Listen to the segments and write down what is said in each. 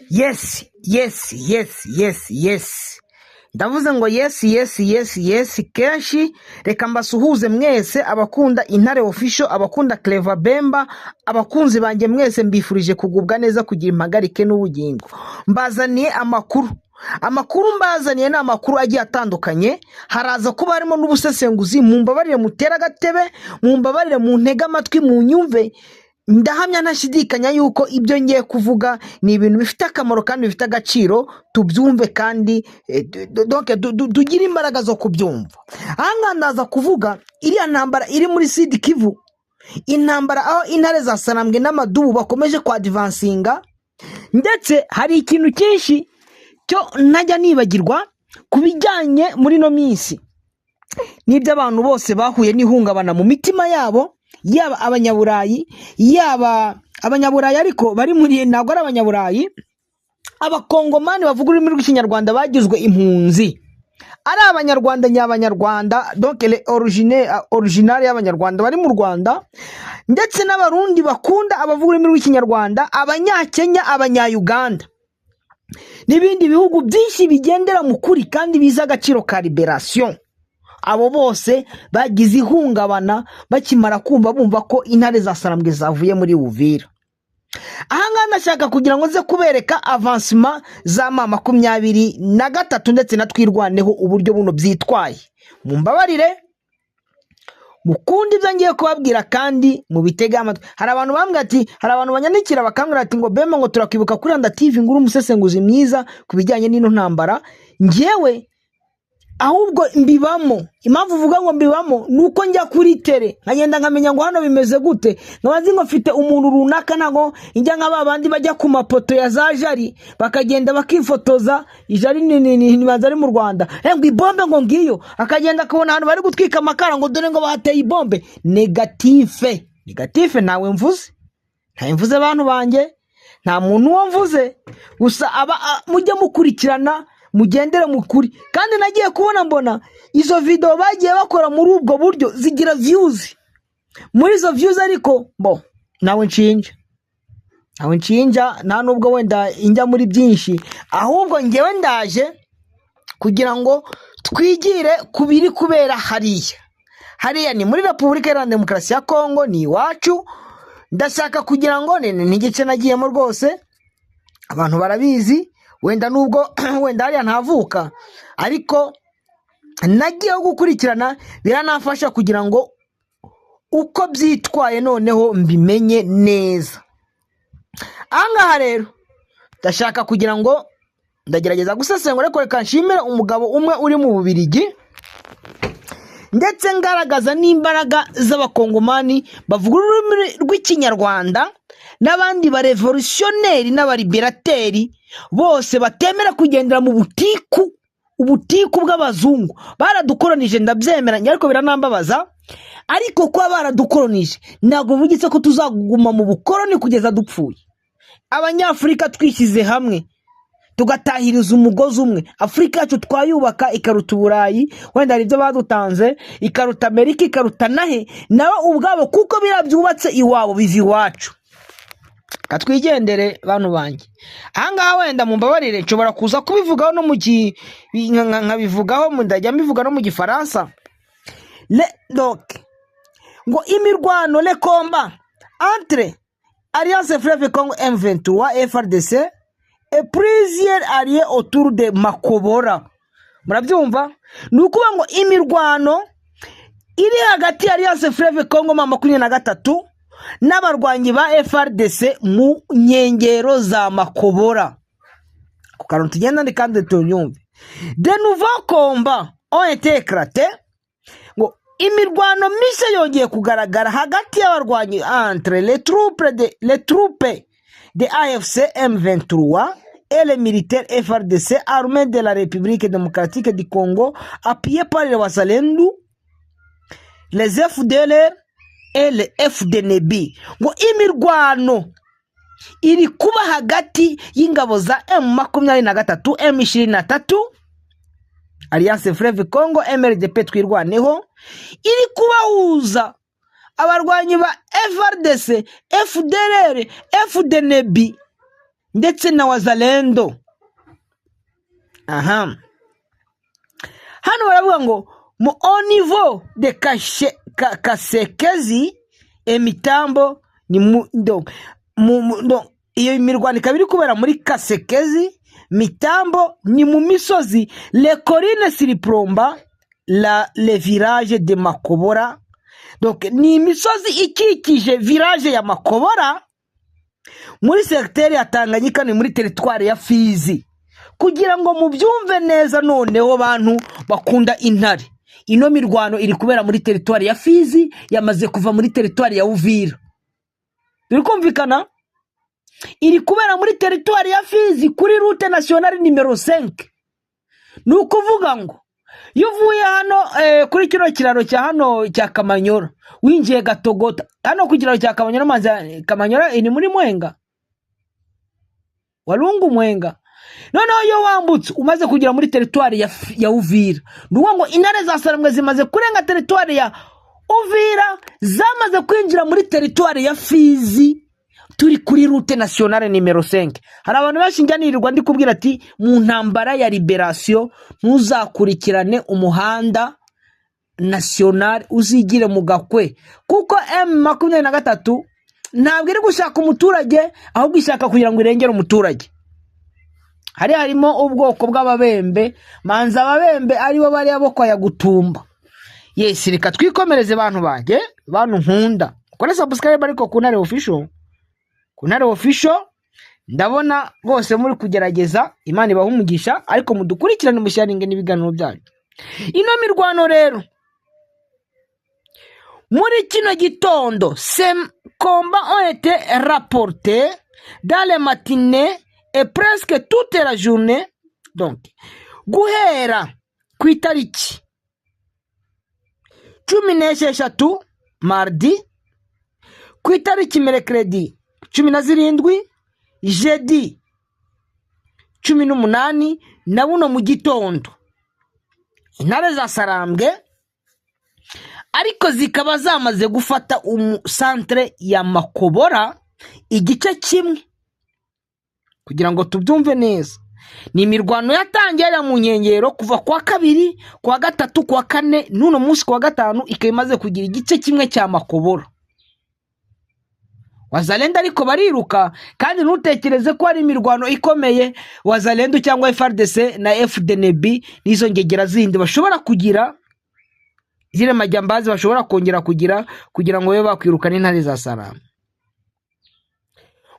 Yes, ndavuze ngo yes kenshi. Reka mbasuhuze mwese abakunda Intare Official, abakunda Clever Bemba, abakunzi banjye mwese. Mbifurije kugubwa neza, kugira impagarike n'ubugingo. Mbazaniye amakuru. Amakuru mbazaniye ni amakuru agiye atandukanye, haraza kuba harimo n'ubusesenguzi. Mumbabarire mutere agatebe, mumbabarire muntege amatwi, munyumve. Ndahamya ntashidikanya yuko ibyo ngiye kuvuga ni ibintu bifite akamaro kandi bifite agaciro. Tubyumve kandi donc tugire imbaraga zo kubyumva. Aha ngaha ndaza kuvuga iriya ntambara iri muri Sud Kivu, intambara aho intare za Sarambwe n'amadubu bakomeje kwadvancinga. Ndetse hari ikintu cyinshi cyo ntajya nibagirwa ku bijyanye muri ino minsi n'ibyo abantu bose bahuye n'ihungabana mu mitima yabo, yaba Abanyaburayi, yaba Abanyaburayi ariko bari muri, ntabwo ari Abanyaburayi, Abakongomani bavuga ururimi rw'Ikinyarwanda bagizwe impunzi, ari Abanyarwanda nyabanyarwanda, donc les original y'Abanyarwanda bari mu Rwanda, ndetse n'Abarundi bakunda abavuga ururimi rw'Ikinyarwanda, Abanyakenya, Abanyayuganda n'ibindi bihugu byinshi bigendera mu kuri kandi bizi agaciro ka libération. Abo bose bagize ihungabana bakimara kumva, bumva ko intare za Sarambwe zavuye muri Uvira. Aha ngaha ndashaka kugira ngo nze kubereka avancement za M23 ndetse na Twirwaneho, uburyo buno byitwaye. Mumbabarire mukunde ibyo ngiye kubabwira kandi mubitege amatwi. Hari abantu bambwira ati, hari abantu banyandikira bakambwira ati ngo "Bemba," ngo "turakwibuka kuri Randa TV," ngo "uri umusesenguzi mwiza ku bijyanye n'ino ntambara." Ngewe ahubwo mbibamo. Impamvu uvuga ngo mbibamo ni uko njya kuri terrain, nkagenda nkamenya ngo hano bimeze gute, nkaba nzi ngo mfite umuntu runaka. Ntabwo njya nka ba bandi bajya ku mapoto ya za Jari, bakagenda bakifotoza. Ijari ni ari mu Rwanda, ngo ibombe ngo ngiyo, akagenda akabona ahantu bari gutwika amakara, ngo dore ngo bahateye ibombe. Négatif, négatif. Ntawe mvuze, ntawe mvuze, abantu banjye, nta muntu uwo mvuze. Gusa aba mujye mukurikirana, mugendere mu kuri. Kandi nagiye kubona mbona izo videwo bagiye bakora muri ubwo buryo zigira views. Muri izo views ariko bo nawe nshinja, ntawe nshinja, nta nubwo wenda injya muri byinshi. Ahubwo ngewe ndaje kugira ngo twigire ku biri kubera hariya. Hariya ni muri Repubulika Iharanira Demokarasi ya Kongo, ni iwacu. Ndashaka kugira ngo ni igice nagiyemo rwose, abantu barabizi. Wenda nubwo wenda hariya ntavuka, ariko nagiyeho gukurikirana, biranafasha kugira ngo uko byitwaye noneho mbimenye neza. Aha ngaha rero ndashaka kugira ngo ndagerageza gusesengura, ariko reka nshimire umugabo umwe uri mu Bubirigi, ndetse ngaragaza n'imbaraga z'Abakongomani bavuga ururimi rw'Ikinyarwanda n'abandi barévolutionnaires n'abalibérateurs bose batemera kugendera mu butiku, ubutiku bw'abazungu. Baradukoronije, ndabyemera, ariko biranambabaza. Ariko kuba baradukoronije ntabwo bivugitse ko tuzaguma mu bukoroni kugeza dupfuye. Abanyafurika twishyize hamwe, tugatahiriza umugozi umwe, Afurika yacu twayubaka ikaruta Uburayi. Wenda hari ibyo badutanze, ikaruta Amerika, ikaruta nahe nabo ubwabo, kuko biriya byubatse iwabo biva iwacu. Katwigendere, bantu banjye. Ahangaha wenda mumbabarire, nshobora kuza kubivugaho no mu nkabivugaho, ndajya mbivuga no mu Gifaransa. Le donc ngo imirwano, le combat entre Alliance Fleuve Congo M23 FARDC et plusieurs alliés autour de Makobora. Murabyumva, ni ukuvuga ngo imirwano iri hagati ya Alliance Fleuve Congo M23 n'abarwanyi ba FARDC mu nkengero za Makobora. Ku kantu tugenda kandi tunyumve. De nouveaux combats ont été éclatés, ngo imirwano mishya yongeye kugaragara hagati y'abarwanyi, entre les troupes de AFC M23 et les militaires FARDC, armée de la République démocratique du Congo, appuyés par les Wazalendo, les FDLR et les FDNB. Ngo imirwano iri kuba hagati y'ingabo za M23, M23, Alliance Fleuve Congo, MRDP Twirwaneho, iri kubahuza abarwanyi ba FARDC, FDLR, FDNB. ndetse na Wazalendo. Aha hano baravuga ngo mu au niveau de Kasekezi emitambo ni mu, donc, donc, iyo mirwano ikaba iri kubera muri Kasekezi Mitambo, ni mu misozi les collines surplombant le village de Makobora. Donc ni imisozi ikikije village ya Makobora muri secteur ya Tanganyika, ni muri territoire ya Fizi. Kugira ngo mubyumve neza noneho, bantu bakunda intare, ino mirwano iri kubera muri territoire ya Fizi, yamaze kuva muri territoire ya Uvira. Biri kumvikana, iri kubera muri territoire ya Fizi kuri route nationale numéro 5. Ni ukuvuga ngo iyo uvuye hano kuri kino kiraro cya hano cya Kamanyora, winjiye Gatogota hano ku kiraro cya Kamanyora, amazi ya Kamanyora ni muri Mwenga, Walungu, Mwenga. Noneho iyo wambutse umaze kugera muri territoire ya Uvira, ni ukuvuga ngo intare za Sarambwe zimaze kurenga territoire ya Uvira, zamaze kwinjira muri territoire ya Fizi. Turi kuri route nationale numéro 5. Hari abantu benshi njya nirirwa ndi kubwira ati mu ntambara ya libération ntuzakurikirane umuhanda national, uzigire mu gakwe, kuko M23 ntabwo iri gushaka umuturage, ahubwo ishaka kugira ngo irengere umuturage. Harimo ubwoko bw'ababembe, manza ababembe aribo bariya bo kwa Yagutumba. Yes, reka twikomereze, bantu banjye, bantu nkunda. Ukore subscribe ariko ku Ntare Official, ku Ntare Official. Ndabona rwose muri kugerageza, Imana ibaha umugisha, ariko mudukurikirane, musharinge n'ibiganiro byanyu. Ino mirwano rero muri kino gitondo, ces combats ont été rapportés dans les matinées et presque toute la journée. Donc guhera ku itariki 16 mardi, ku itariki mercredi 17, jeudi 18, na buno mu gitondo, intare za Sarambwe ariko zikaba zamaze gufata centre ya Makobora igice kimwe. Kugira ngo tubyumve neza, ni imirwano yatangiye hariya mu nkengero kuva kuwa kabiri, kuwa gatatu, kuwa kane, n'uno munsi kuwa gatanu, ikaba imaze kugira igice kimwe cya Makobora. Wazalendo ariko bariruka, kandi ntutekereze ko hari imirwano ikomeye Wazalendo cyangwa FARDC na FDNB n'izo ngegera zindi bashobora kugira, ziriya majyambazi bashobora kongera kugira kugira ngo babe bakwirukana intare za Sarambwe.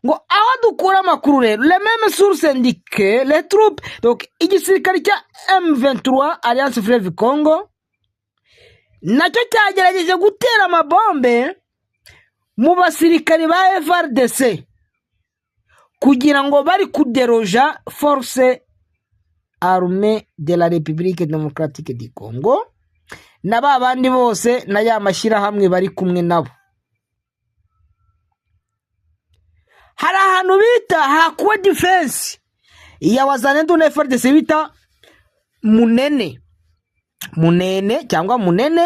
Ngo aho dukura amakuru rero, les mêmes sources indiquent les troupes, donc igisirikare cya M23 Alliance Fleuve Congo nacyo cyagerageje gutera amabombe mu basirikari ba FARDC kugira ngo bari kuderoja Force Armée de la République Démocratique du Congo na ba bandi bose na ya mashyirahamwe bari kumwe nabo. Hari ahantu bita hakuwe défense ya Wazalendo na FARDC bita Munene, Munene cyangwa Munene,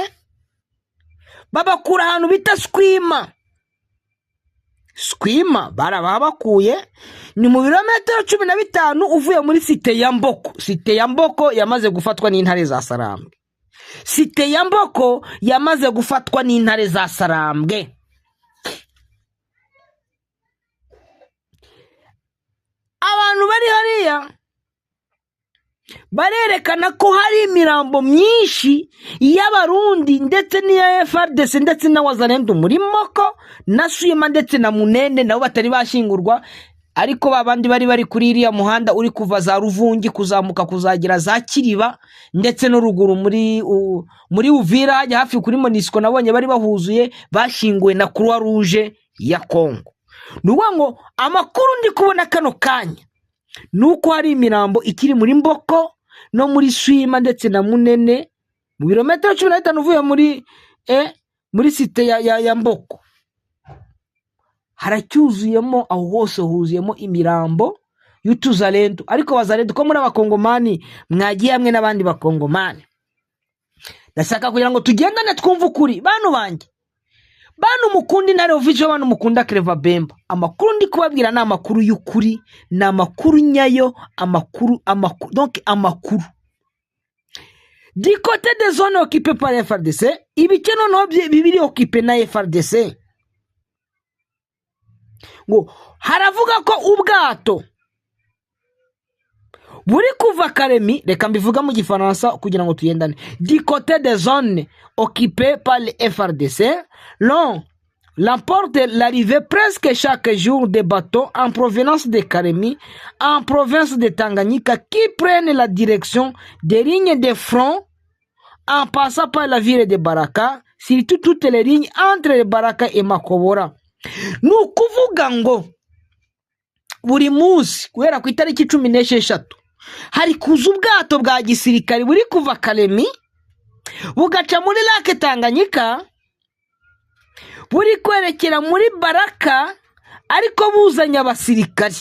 babakura ahantu bita Swima. Swima barababakuye, ni mu birometero 15 uvuye muri cité ya Mboko. Cité ya Mboko yamaze gufatwa n'intare za Sarambwe. Cité ya Mboko yamaze gufatwa n'intare za Sarambwe. Abantu bari hariya barerekana ko hari imirambo myinshi y'Abarundi ndetse n'iya FARDC ndetse na Wazalendo muri Moko na Swima ndetse na Munene, nabo batari bashingurwa. Ariko ba bandi bari kuri iriya muhanda uri kuva za Ruvungi kuzamuka kuzagera za Kiriba ndetse no ruguru muri Uvira hajya hafi kuri Monisco, nabonye bari bahuzuye, bashyinguwe na Croix Rouge ya Congo. Ni ukuvuga ngo amakuru ndi kubona kano kanya ni uko hari imirambo ikiri muri Mboko no muri Swima ndetse na Munene, mu birometero 15 uvuye muri cité ya Mboko, haracyuzuyemo, aho hose huzuyemo imirambo y'utuzalendo. Ariko Wazalendo, ko muri Abakongomani mwagiye hamwe n'abandi Bakongomani, ndashaka kugira ngo tugendane twumve ukuri. Bantu banjye, Bantu mukunda Intare Official, bantu mukunda Clever Bemba, amakuru ndi kubabwira ni amakuru y'ukuri, ni amakuru nyayo, amakuru amakuru, donc amakuru. Du côté des zones occupées par FARDC, ibice noneho bibiri occupé na FARDC, ngo haravuga ko ubwato buri kuva Kalemi. Reka mbivuga mu Gifaransa kugira ngo tugendane. Du côté des zones occupées par le FARDC, l'on rapporte l'arrivée presque chaque jour des bateaux en provenance de Kalemi, en province de Tanganyika, qui prennent la direction des lignes de front en passant par la ville de Baraka, surtout toutes les lignes entre Baraka et Makobora. Ni ukuvuga ngo buri munsi guhera ku itariki 16 hari kuza ubwato bwa gisirikari buri kuva Kalemi, bugaca muri Lac Tanganyika, buri kwerekera muri Baraka, ariko buzanye abasirikari.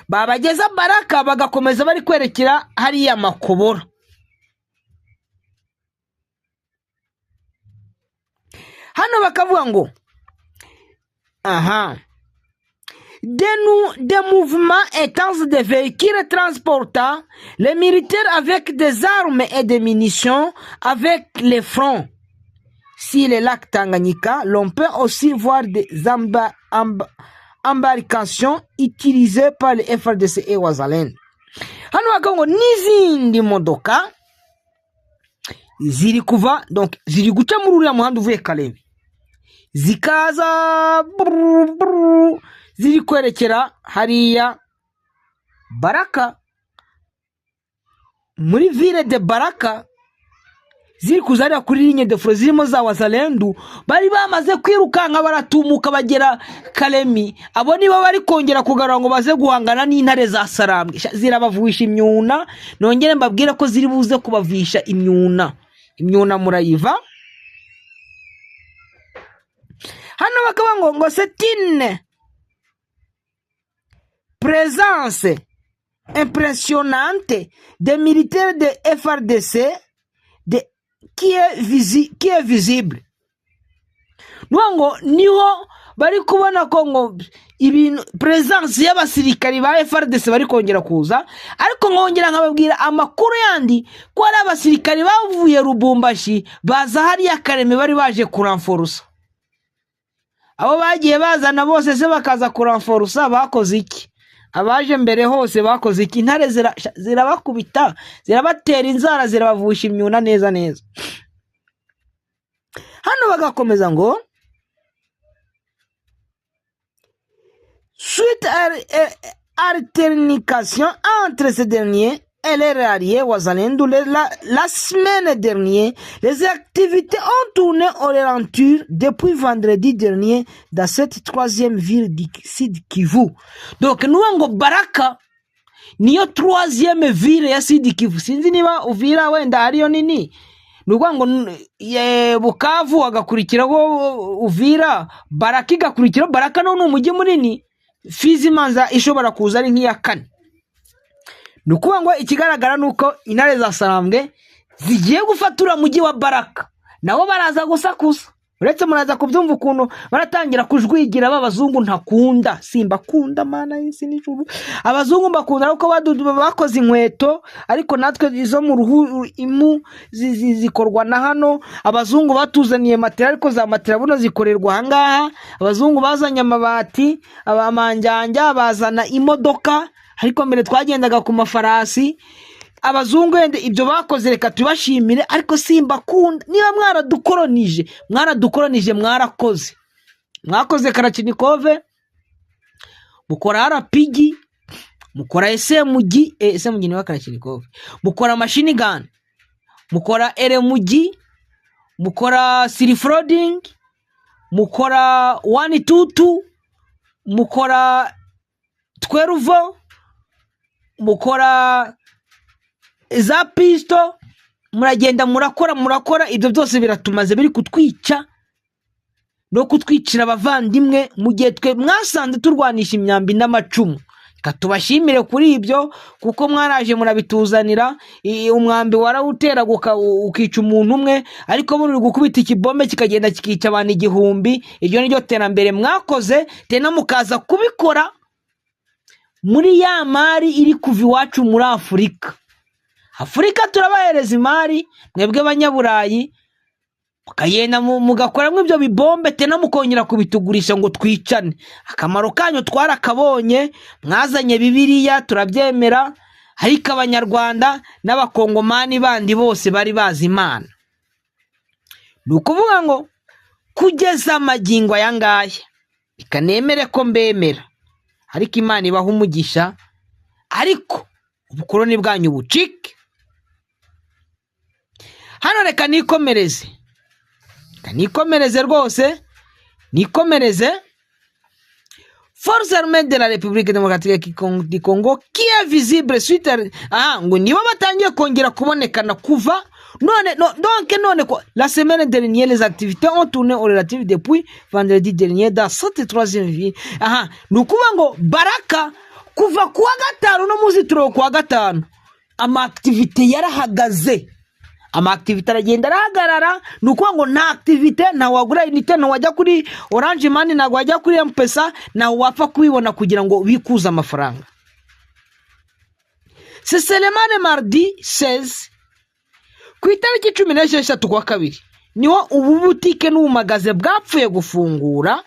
Babageza Baraka, bagakomeza bari kwerekera hariya Makobora. Hano bakavuga ngo aha des mouvements intenses de véhicules transportant les militaires avec des armes et des munitions avec les fronts. Sur le lac Tanganyika, l'on peut aussi voir des embarcations utilisées par les FARDC et Wazalendo. Hano bakavuga ngo n'izindi modoka ziri kuva, donc ziri guca muri uriya muhanda uvuye Kalemi, zikaza brrr, brrr, ziri kwerekera hariya Baraka, muri ville de Baraka, ziri kuza hariya kuri ligne de front, zirimo za Wazalendu bari bamaze kwirukanka, baratumuka bagera Kalemi. Abo nibo bari kongera kugarura ngo baze guhangana n'intare za Sarambwe. Sha, zirabavuisha imyuna. Nongere mbabwire ko ziri buze kubavisha imyuna. Imyuna murayiva. Hano bakaba ngo c'est une présence impressionnante des militaires de FARDC de, qui est visible. Nuvuga ngo niho bari kubona ko ngo ibintu, présence y'abasirikari ba FARDC bari kongera kuza. Ariko nkongera nkababwira amakuru yandi ko ari abasirikari bavuye Lubumbashi baza hariya Kalemi, bari baje kuramforusa. Abo bagiye bazana bose se bakaza kuramforusa, bakoze iki? Abaje mbere hose bakoze iki? Intare zirabakubita, zirabatera inzara, zirabavusha imyuna neza neza. Hano bagakomeza ngo suite à altercation entre ces derniers et leurs alliés Wazalendo la semaine dernière, les activités ont tourné au ralenti depuis vendredi dernier dans cette troisième ville du Sud Kivu. Donc nous ngo Baraka niyo troisième ville ya Sud Kivu. Sinzi niba Uvira wenda ariyo nini. Ni ukuvuga ngo Bukavu hagakurikiraho Uvira, Baraka igakurikiraho. Baraka no ni umujyi munini. Fizi imanza ishobora kuza ari nk'iya kane. Ni ukuvuga ngo ikigaragara ni uko intare za Sarambwe zigiye gufata uriya mujyi wa Baraka, nabo baraza gusakuza. Uretse muraza kubyumva ukuntu baratangira kujwigira b'abazungu. Ntakunda, simbakunda, mana y'isi n'ijuru. Abazungu mbakunda kuko bakoze inkweto, ariko natwe izo mu ruhu impu zikorwa na hano. Abazungu batuzaniye matera, ariko za matera buno zikorerwa ahangaha. Abazungu bazanye amabati, abamanjanja bazana imodoka, ariko mbere twagendaga ku mafarasi. Abazungu wenda ibyo bakoze reka tubashimire, ariko simbakunda. Niba mwaradukoronije, mwaradukoronije, mwarakoze, mwakoze kalachnikove, mukora RPG, mukora SMG, SMG niwe kalachnikove, mukora machine gun, mukora LMG, mukora self-loading, mukora 122, mukora 12, mukora za pisto, muragenda murakora, murakora ibyo byose biratumaze, biri kutwica no kutwicira abavandimwe, mu gihe twe mwasanze turwanisha imyambi n'amacumu. Reka tubashimire kuri ibyo, kuko mwaraje murabituzanira. Umwambi warawuteraga ukica umuntu umwe, ariko buno uri gukubita ikibombe kikagenda kikica abantu 1000. Iryo ni ryo terambere mwakoze, tena mukaza kubikora muri ya mari iri kuva iwacu muri Afurika. Afurika turabahereza imari, mwebwe banyaburayi mukagenda mugakoramo ibyo bibombe, tena mukongera kubitugurisha ngo twicane. Akamaro kanyu twarakabonye, mwazanye Bibiliya turabyemera, ariko Abanyarwanda n'Abakongomani bandi bose bari bazi Imana. Ni ukuvuga ngo kugeza amagingo aya ngaya, reka nemere ko mbemera, ariko Imana ibaha umugisha, ariko ubukoroni bwanyu bucike. Hano reka nikomereze, reka nikomereze rwose, nikomereze. Force armée de la République démocratique du Congo qui est visible suite à... Ah, ngo nibo batangiye kongera kubonekana kuva none no, donc none ko la semaine dernière les activités ont tourné au relatif depuis vendredi dernier dans cette troisième ville. Aha ni ukuvuga ngo Baraka kuva kuwa gatanu no muzi turo kuwa gatanu ama activité yarahagaze, ama activité aragenda arahagarara. Ni ukuvuga ngo nta activité, nta wagura unité, nta wajya kuri Orange Money, ntabwo wajya kuri M-Pesa, ntawe wapfa kubibona kugira ngo bikuze amafaranga. C'est seulement le mardi 16, ku itariki 16 kwa kabiri, niho ubu butike n'ubumagaze bwapfuye gufungura,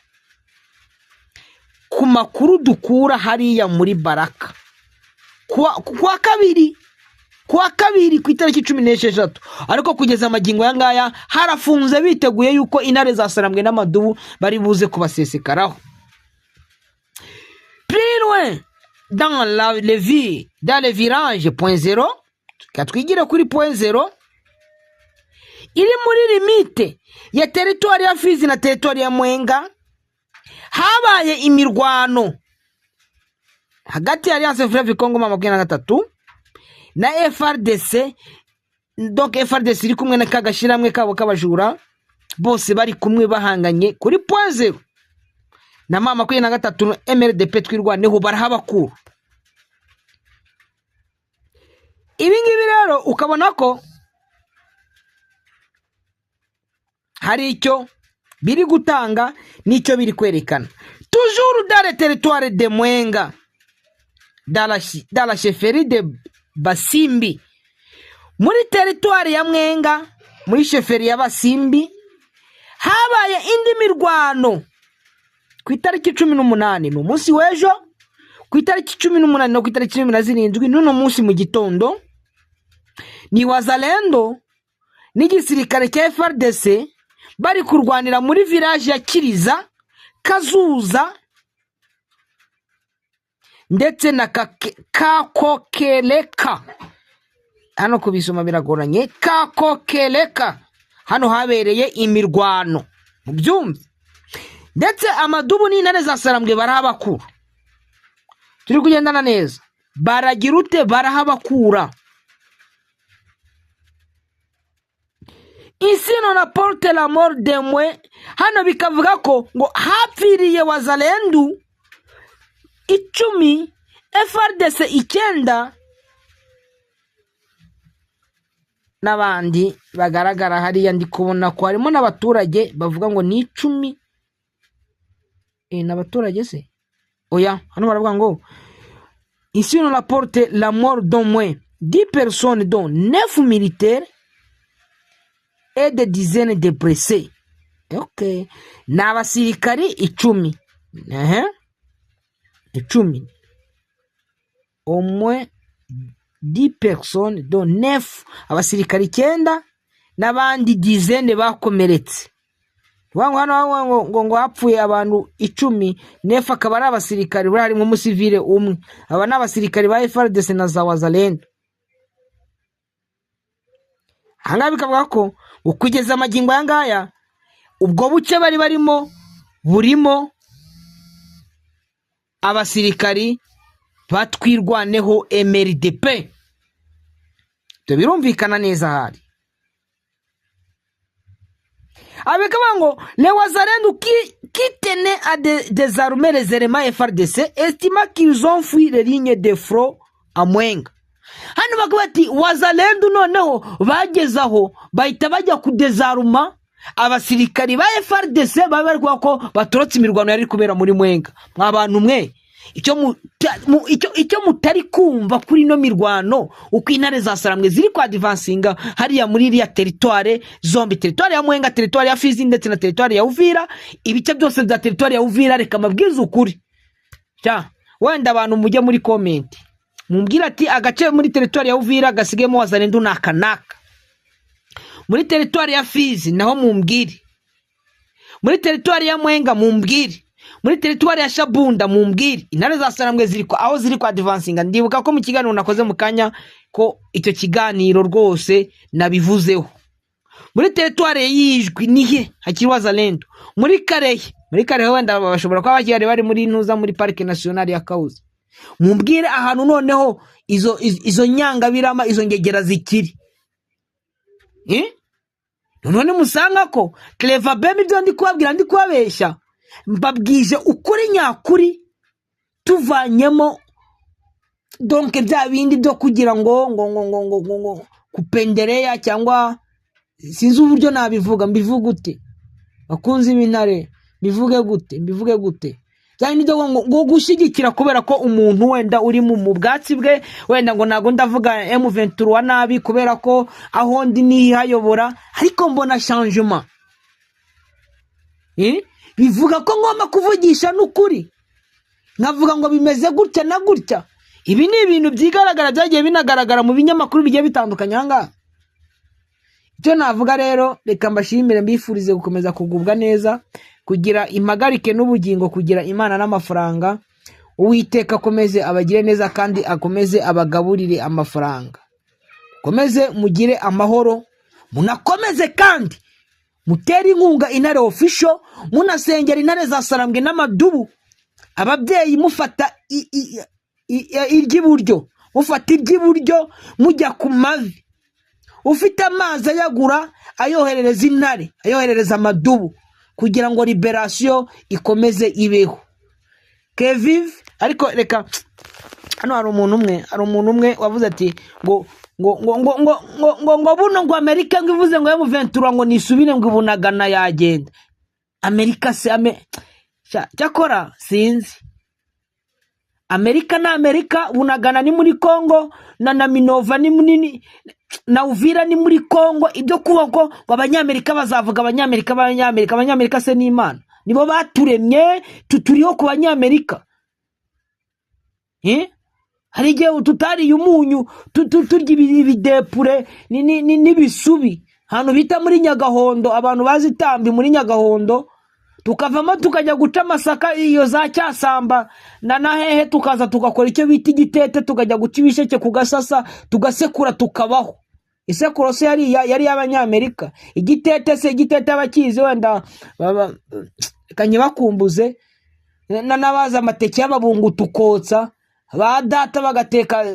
ku makuru dukura hariya muri Baraka. Kuwa kabiri ku itariki 16, ariko kugeza amagingo aya ngaya harafunze, biteguye yuko intare za Sarambwe n'amadubu bari buze kubasesekaraho. Plus loin dans la, les villes, dans le village Point Zéro, reka twigire kuri Point Zéro iri muri limite ya teritwari ya Fizi na teritwari ya Mwenga, habaye imirwano hagati ya Alliance Fleuve Congo 23 na FARDC. Donc FARDC iri kumwe na kagashiramwe kabo k'abajura, bose bari kumwe bahanganye kuri Point Zéro na M23 MRDP Twirwaneho, barahabakura. Ibi ngibi rero ukabona ko hari icyo biri gutanga n'icyo biri kwerekana. Toujours dans le territoire de Mwenga, dans la chefferie de Basimbi, muri teritwari ya Mwenga, muri chefferie ya Basimbi, habaye indi mirwano ku itariki 18, ni umunsi w'ejo, ku itariki 18 no ku itariki 17, n'uno munsi mu gitondo, ni Wazalendo n'igisirikare cya FARDC bari kurwanira muri village ya Kiriza, Kazuza ndetse na Kakokereka. Hano kubisoma biragoranye. Kakokereka, hano habereye imirwano mu byumve, ndetse amadubu n'intare za Sarambwe barahabakura. Turi kugendana neza, baragira ute? Barahabakura. Insino na porte la mort de mwe, hano bikavuga ko ngo hapfiriye Wazalendu 10, FARDC 9 n'abandi bagaragara hariya. Ndi kubona ko harimo n'abaturage bavuga ngo ni 10. N'abaturage se? Oya, hano baravuga ngo ici on rapporte la mort d'au moins 10 personnes dont 9 militaires et des dizaines de blessés. Okay. Ni abasirikari 10. Ehe. 10. Au moins 10 personnes dont 9, abasirikari 9 n'abandi dizaine bakomeretse. Ngo hano ngo hapfuye abantu 10, neuf akaba ari abasirikari, buriya harimo umusivile umwe. Aba ni abasirikari ba FARDC na za Wazalendo. Aha ngaha bikavuga ko ngo kugeza amagingo aya ngaya ubwo buce bari barimo burimo abasirikari batwirwaneho MRDP. Ibyo birumvikana neza ahari. Abekavuga ngo les Wazalendo qui tenaient à désarmer les éléments FARDC estiment qu'ils ont fui les lignes de front à Mwenga. Hano bakavuga ati Wazalendo noneho bageze aho bahita bajya kudezaruma abasirikari ba FARDC baba bari kuvuga ko batorotse imirwano yari kubera muri Mwenga. Mwa bantu mwe, icyo mutari kumva kuri ino mirwano, uko intare za Sarambwe ziri kwadivansinga hariya muri iriya territoire zombi, territoire ya Mwenga, territoire ya Fizi ndetse na territoire ya Uvira, ibice byose bya territoire ya Uvira. Reka amabwiriza ukuri cya wenda abantu mujye muri comment mumbwire ati agace muri territoire ya Uvira gasigayemo Wazalendo ni aka n'aka, muri territoire ya Fizi naho mumbwire, muri territoire ya Mwenga mumbwire, muri territoire ya Shabunda mumbwire intare za Sarambwe ziri aho ziri kwa advancinga. Ndibuka ko mu kiganiro nakoze mu kanya ko icyo kiganiro rwose nabivuzeho. Muri territoire y'Ijwi nihe hakiri Wazalendo? Muri Karehe, muri Karehe wenda bashobora kuba bakihari, bari muri ntuza, muri Parc National ya Kahuzi. Mumbwire ahantu noneho izo nyangabirama, izo ngegera zikiri, eh? None musanga ko Clever Bemba ibyo ndi kubabwira ndi kubabeshya? Mbabwije ukuri nyakuri, tuvanyemo donc bya bindi byo kugira ngo kupendelea cyangwa sinzi uburyo nabivuga. Mbivuge gute, bakunzi b'intare? Mbivuge gute? Mbivuge gute? Bya bindi byo ngo gushyigikira kubera ko umuntu wenda uri mu bwatsi bwe, wenda ngo ntabwo ndavuga M23 nabi kubera ko aho ndi nihayobora, ariko mbona changement, eh? Bivuga ko ngomba kuvugisha n'ukuri, nkavuga ngo bimeze gutya na gutya. Ibi ni ibintu byigaragara, byagiye binagaragara mu binyamakuru bigiye bitandukanye aha ngaha. Icyo navuga rero, reka mbashimire, mbifurize gukomeza kugubwa neza, kugira impagarike n'ubugingo, kugira Imana n'amafaranga. Uwiteka akomeze abagire neza kandi akomeze abagaburire amafaranga, mukomeze mugire amahoro, munakomeze kandi mutere inkunga Intare Official, munasengera intare za Sarambwe n'amadubu. Ababyeyi mufata iry'iburyo, mufata iry'iburyo mujya ku mavi, ufite amazi ayagura, ayoherereza intare, ayoherereza amadubu, kugira ngo libération ikomeze ibeho. Kevive. Ariko reka hano hari umuntu umwe wavuze ati ngo buno ngo Amerika ngo ivuze ngo M23 ngo nisubire ngo ibunagana yagenda. Amerika se cyakora sinzi. Amerika na Amerika, Bunagana ni muri Congo, na Minova ni munini, na Uvira ni muri Congo. Ibyo kuba ngo Abanyamerika bazavuga, Abanyamerika, Abanyamerika, Abanyamerika se ni Imana? Nibo baturemye? Turiho ku Banyamerika, eh? Hari igihe tutariye umunyu, turya ibidepure n'ibisubi ahantu bita muri Nyagahondo, abantu bazi itambi muri Nyagahondo, tukavamo tukajya guca amasaka iyo za Cyasamba na hehe, tukaza tugakora icyo bita igitete, tukajya guca ibisheke ku gasasa, tugasekura, tukabaho. Isekuro se yari iy'Abanyamerika? Igitete se, igitete abakizi wenda reka nyibakumbuze, n'abazi amateke y'ababungu, tukotsa, ba data bagateka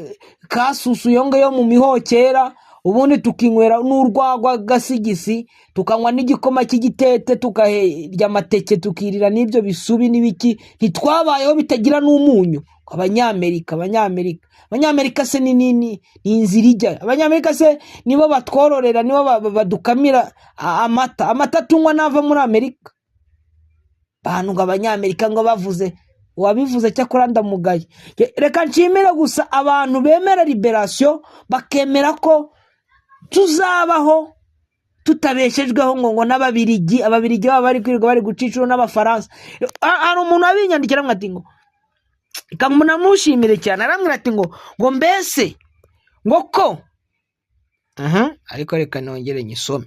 kasusu iyo ngiyo mu mihokera, ubundi tukinywera n'urwagwa gasigisi, tukanywa n'igikoma cy'igitete, tukarya amateke, tukirira n'ibyo bisubi n'ibiki. Ntitwabayeho bitagira n'umunyu? Abanyamerika, Abanyamerika, Abanyamerika se ni inzira ijya? Abanyamerika se nibo batwororera, nibo badukamira amata? Amata tunywa nava muri Amerika? Bantu ngo Abanyamerika ngo bavuze, uwabivuze cyakora ndamugaye. Reka nshimire gusa abantu bemera libération, bakemera ko tuzabaho tutabeshejweho ngo n'Ababirigi. Ababirigi baba bari kwirirwa bari guca inshuro n'Abafaransa. Hari umuntu wabinyandikira ati ngo reka munamushimire cyane, arambwira ati ngo mbese ngo ko aha, ariko reka nongere nyisome.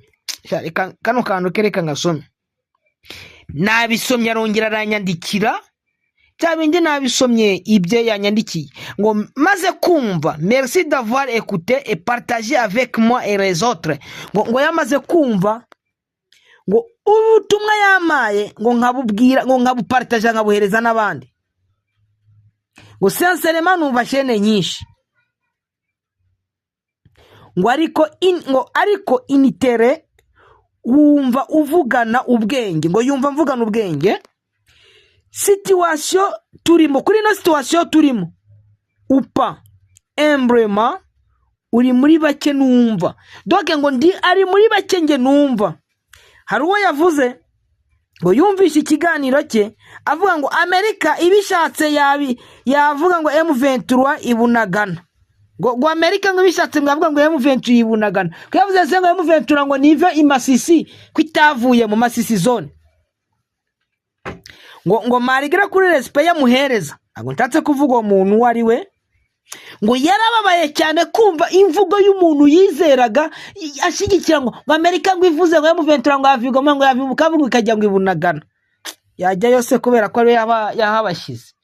Sha, reka kano kantu ke reka ngasome. Nabisomye, arongera aranyandikira bya bindi nabisomye, ibyo yanyandikiye ngo maze kumva: "Merci d'avoir écouté et partagé avec moi et les autres." Ngo yamaze kumva ngo ubutumwa yamaye, ngo nkabubwira, ngo nkabupartaja, nkabuhereza n'abandi. Ngo sincèrement numva chaîne nyinshi, ngo ariko in, ngo ariko initere Wumva uvugana ubwenge, ngo yumva mvugana ubwenge. Situation turimo, kuri ino situation turimo, upa embrema uri muri bake numva. Donc ngo ndi ari muri bake nge numva. Hari uwo yavuze ngo yumvishe ikiganiro cye avuga ngo Amerika ibishatse yabi yavuga ngo M23 ibunagana, ngo Amerika ngo ibishatse ngo yavuga ngo M23 ibunagana, ko yavuze se ngo M23 ngo nive i Masisi, ko itavuye mu Masisi zone, ngo malgré kuri respect yamuhereza. Ntabwo nshatse kuvuga uwo muntu uwo ari we. Ngo yarababaye cyane kumva imvugo y'umuntu yizeraga ashyigikira ngo Amerika ngo ivuze ngo M23 ngo yavigoma, ngo yavibuka, ngo ikajya ngo ibunagana. Yajyayo se kubera ko ariwe yahabashyize?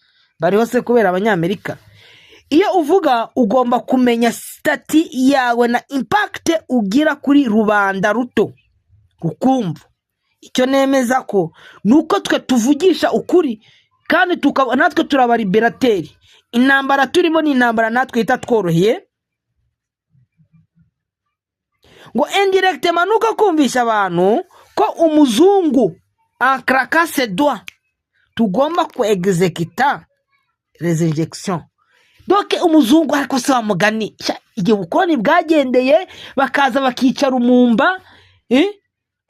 Bariho se kubera Abanyamerika? Iyo uvuga ugomba kumenya statut yawe na impact ugira kuri rubanda ruto rukumva. Icyo nemeza ko ni uko twe tuvugisha ukuri, kandi tukaba natwe turaba libérateurs. Intambara turimo ni intambara natwe ihita tworoheye. Ngo indirectement nuko kumvisha abantu ko umuzungu en claquant ses doigts tugomba ku exécuter les injonctions. Donc umuzungu, ariko se wa mugani sha, igihe ubukoloni bwagendeye bakaza bakica Lumumba,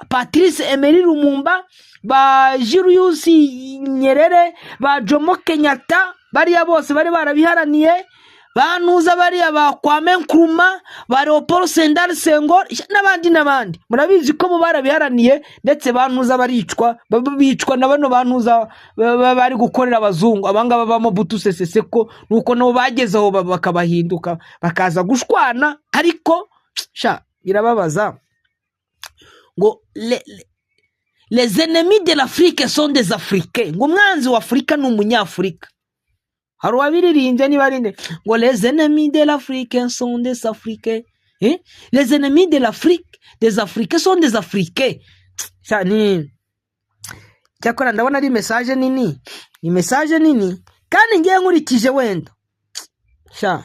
Patrice Emery Lumumba, ba Julius Nyerere, ba Jomo Kenyatta, bariya bose bari barabiharaniye, ba Ntuza bariya ba Kwame Nkrumah, ba Leopold Sedar Senghor n'abandi n'abandi, murabizi ko bo barabiharaniye, ndetse ba Ntuza baricwa, bicwa na bano ba Ntuza bari gukorera abazungu, abangaba ba Mobutu Sese Seko, nuko nabo bageze aho bakabahinduka, bakaza gushwana. Ariko sha birababaza ngo les ennemis de l'Afrique sont des Africains, ngo umwanzi wa Afurika ni Umunyafurika. Hari uwabiririmbye, niba ari nde, ngo les ennemis de l'Afrique sont des Africains, eh? Les ennemis de l'Afrique des Africains sont des Africains. Sha, ni cyakora ndabona ari message nini, ni message nini, kandi ngiye nkurikije wenda sha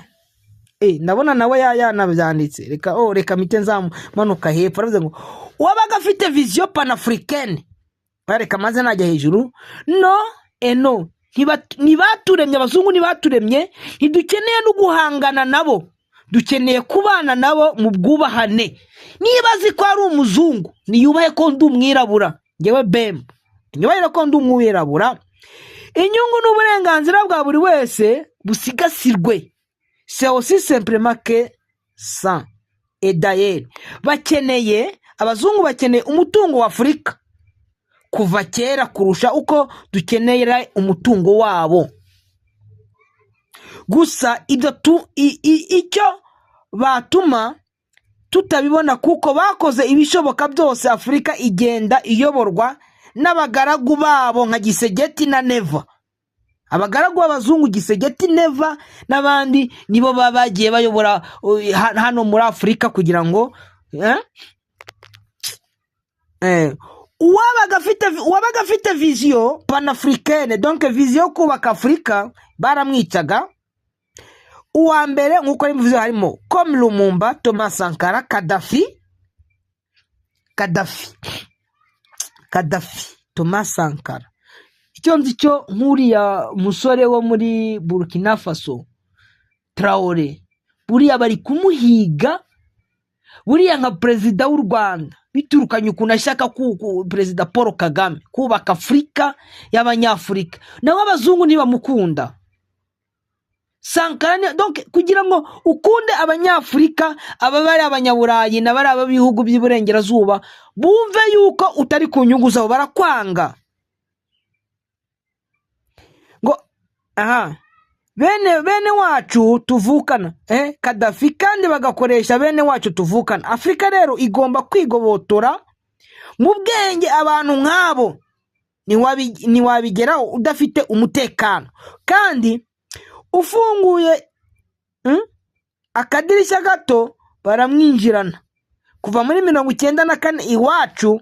ndabona nawe yanabyanditse. Reka, oh, reka mpite nzamumanuka hepfo. Aravuze ngo uwabaga afite vision panafricaine. Oya, reka maze najya hejuru. No eno ntibaturemye, abazungu ntibaturemye, ntidukeneye no guhangana nabo, dukeneye kubana nabo mu bwubahane. Niba azi ko ari umuzungu, niyubahe ko ndi umwirabura. Ngewe Bemba, nyubahire ko ndi umwirabura. Inyungu n'uburenganzira bwa buri wese busigasirwe, c'est aussi simplement que ça. Et d'ailleurs bakeneye, abazungu bakeneye umutungo wa Afurika kuva kera kurusha uko dukenera umutungo wabo. Gusa ibyo tu icyo batuma tutabibona, kuko bakoze ibishoboka byose Afurika igenda iyoborwa n'abagaragu babo nka Tshisekedi na Neva. Abagaragu b'abazungu, Tshisekedi, Neva n'abandi, nibo baba bagiye bayobora hano muri Afurika kugira ngo uwabaga afite vision panafricaine, donc vision yo kubaka Afurika, baramwicaga. Uwa mbere nk'uko ari bivuze harimo comme Lumumba, Thomas Sankara, Kadafi, Kadafi, Kadafi, Thomas Sankara. Icyo nzi cyo, nk'uriya musore wo muri Burkina Faso, Traore, buriya bari kumuhiga buriya nka perezida w'u Rwanda, biturukanye ukuntu ashaka perezida Paul Kagame kubaka Afurika y'Abanyafurika. Nawe abazungu ntibamukunda. Sankara donc kugira ngo ukunde Abanyafurika, aba bari Abanyaburayi na bari ab'ibihugu by'iburengerazuba bumve yuko utari ku nyungu zabo, barakwanga. Ngo aha bene wacu tuvukana, Kadafi, kandi bagakoresha bene wacu tuvukana. Afurika rero igomba kwigobotora mu bwenge abantu nk'abo. Ntiwabigeraho udafite umutekano, kandi ufunguye akadirishya gato baramwinjirana. Kuva muri 94 iwacu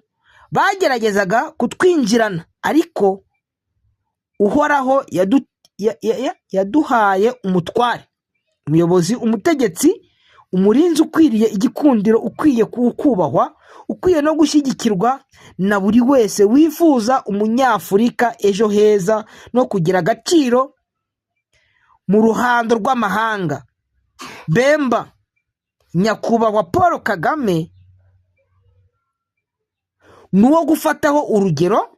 bageragezaga kutwinjirana, ariko Uhoraho yaduhaye umutware, umuyobozi, umutegetsi. Umurinzi ukwiriye igikundiro, ukwiye kubahwa, ukwiye no gushyigikirwa na buri wese wifuza umunyafurika ejo heza no kugira agaciro mu ruhando rw'amahanga. Bemba, Nyakubahwa Paul Kagame ni uwo gufataho urugero,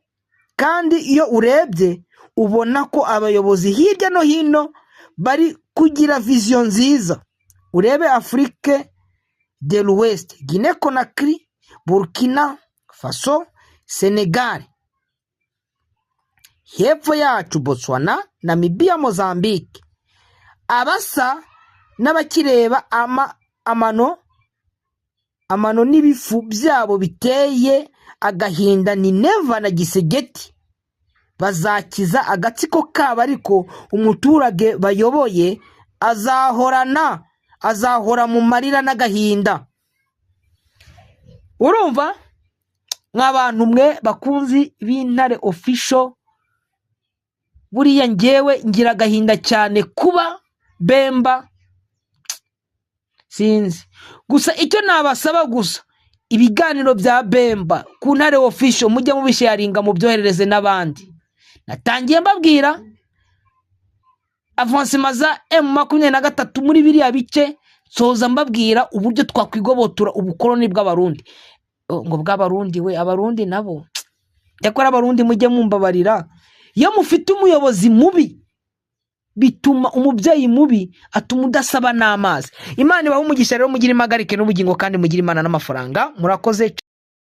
kandi iyo urebye ubona ko abayobozi hirya no hino bari kugira vision nziza. Urebe Afrique de l'Ouest, Guinée Conakry, Burkina Faso, Senegal, hepfo yacu Botswana, Namibia, Mozambique, abasa n'abakireba amano amano n'ibifu byabo biteye agahinda ni Neva na Tshisekedi. Bazakiza agatsiko kabo, ariko umuturage bayoboye azahora mu marira n'agahinda. Urumva, nk'abantu mwe bakunzi b'Intare Official, buriya ngewe ngira agahinda cyane kuba Bemba sinzi. Gusa icyo nabasaba gusa, ibiganiro bya Bemba ku Ntare Official mujye mubisharinga, mubyoherereze n'abandi. Natangiye mbabwira avancement za M23 muri biriya bice, nsoza mbabwira uburyo twakwigobotora ubukoloni bw'Abarundi. Oh, ngo bw'Abarundi we, Abarundi nabo. Cyakora Abarundi mujye mumbabarira, iyo mufite umuyobozi mubi bituma umubyeyi mubi atuma udasaba n'amazi. Imana ibahe umugisha rero, mugire impagarike n'ubugingo, kandi mugire Imana n'amafaranga. Murakoze.